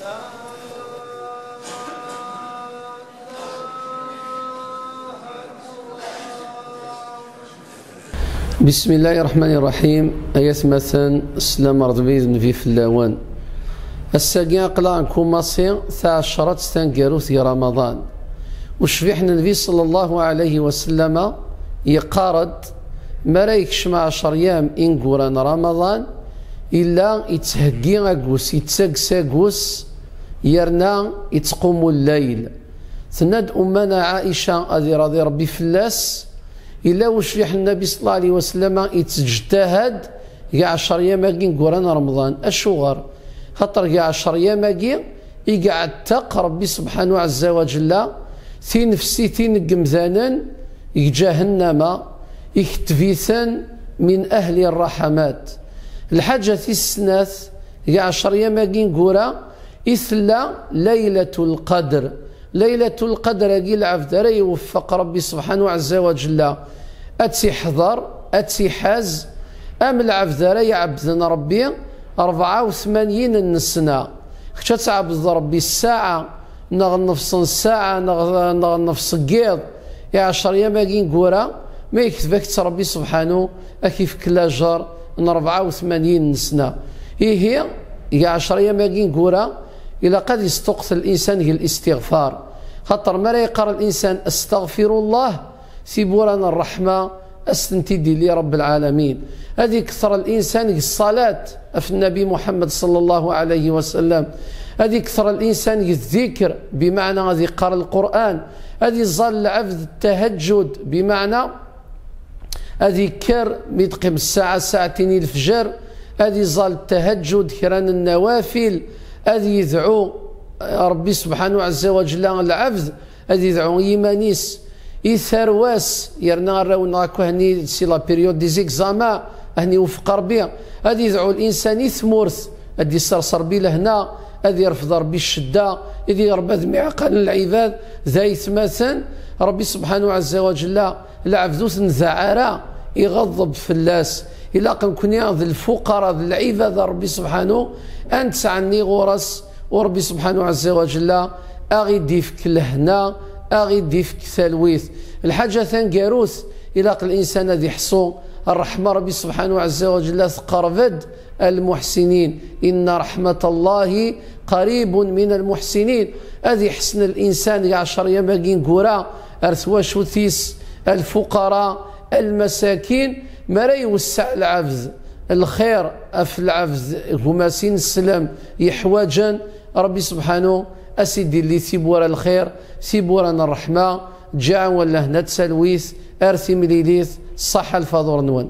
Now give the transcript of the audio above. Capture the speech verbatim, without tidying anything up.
بسم الله الرحمن الرحيم. Ay atmaten, sslam Ṛebbi d nnbi fell-awen. Ass-agi aql-aɣ nkumaṣi taɛecṛat taneggarut di Ramaḍan. Ucbiḥ n nnbi ṣella Llahu ɛalayhi wa sellama yeqqar-d, mi ara yekcem ɛecṛ yam ineggura n Ramaḍan, yella yettheggi agus, yettaggs agus, yerna yettqumu llayl. Tenna-d ummana Ɛaica, ad iṛaḍi Ṛebbi fell-as, yella ucbiḥ n nnbi ṣella Llahu ɛalayhi wa sellama yettǧettahad deg ɛecṛ yam-agi ineggura n Remḍan. Acuɣer? Xaṭer deg ɛecṛ yam-agi i iɛetteq Ṛebbi subḥanahu ɛezza wa ǧella tinefsitin n yemdanen deg ǧahennama, iketteb-iten min ahli ṛṛaḥamat. Lḥaǧa tis snat, deg ɛecṛ yam-agi ineggura i tella Laylatul Qadr. Laylatul Qadr-agi, lɛebd ara iweffeq Ṛebbi subḥanahu ɛezza wa ǧella ad tt-iḥḍer, ad tt-iḥaz, am lɛebd ara iɛebden Ṛebbi ṛebɛa u tmanyin n sna. Kečč ad tɛebdeḍ Ṛebbi ssaɛa, neɣ nnefṣ n ssaɛa, neɣ, neɣ nnefṣ n yiḍ, i ɛecṛ yam-agi ineggura, ma yekteb-ak-tt Ṛebbi subḥanahu, ad k-ifk lajeṛ n ṛebɛa u tmanyin n sna. Ihi, i ɛecṛ yam-agi ineggura, ilaq ad isṭuqet linsan deg listiɣfar. Xaṭer mi ara yeqqar linsan astaɣfirullah, tiwwura n ṛṛeḥma ad s-tent-id-ili Ṛebb lɛalamin. Ad ikter linsan deg ṣṣalat ɣef Nnabi Muḥemmed ṣella Llahu ɛalayhi wa sellama. Ad ikter linsan deg ddikr, bimeɛna ad iqqar Lqur'an. Ad iẓẓal lɛebd ttahajjud, bimeɛna ad ikker mi d-teqqim ssaɛa, ssaɛtin i lefjer, ad iẓẓal ttahajjud, kra n nnawafil, ad yedɛu Ṛebbi subḥanahu ɛezza wa ǧella lɛebd, ad idɛu i yiman-is, i tarwa-s, yerna arraw-nneɣ akk ahni si la période des examens, ahni iwefeq Ṛebbi, ad idɛu linsan i tmurt, ad d-isers Ṛebbi lehna, ad irfed Ṛebbi ccedda, i d iɣerba d miɛqal n lɛibad, d aytmaten, Ṛebbi subḥanahu ɛezza wa ǧella, lɛebd ur t-ndeɛ ara, iɣeḍḍeb fell-as. Ilaq nekni d lfuqara, d lɛibad n Ṛebbi subḥanahu, ad nettɛenni ɣur-s, u Ṛebbi subḥanahu ɛezza wa ǧella a ɣ-id-ifk lehna, a ɣ-id-ifk talwit. Lḥaǧa taneggarut, ilaq linsan ad iḥṣu ṛṛeḥma n Ṛebbi subḥanahu ɛezza wa ǧella teqreb-d المحسنين، إن رحمة الله قريب من المحسنين. Ad iḥsen linsan deg ɛecṛ yam-agi ineggura ar twacult-is, lfuqara, lmasakin, mi ara iwesseɛ lɛebd lxir ɣef lɛebd gma-s ineslem yeḥwaǧen, Ṛebbi subḥanahu a s-id-illi tiwwura n lxir, tiwwura n ṛṛeḥma. Ǧǧiɣ-awen lehna d talwit, ar timlilit, ṣṣaḥa lfaḍur-nwen.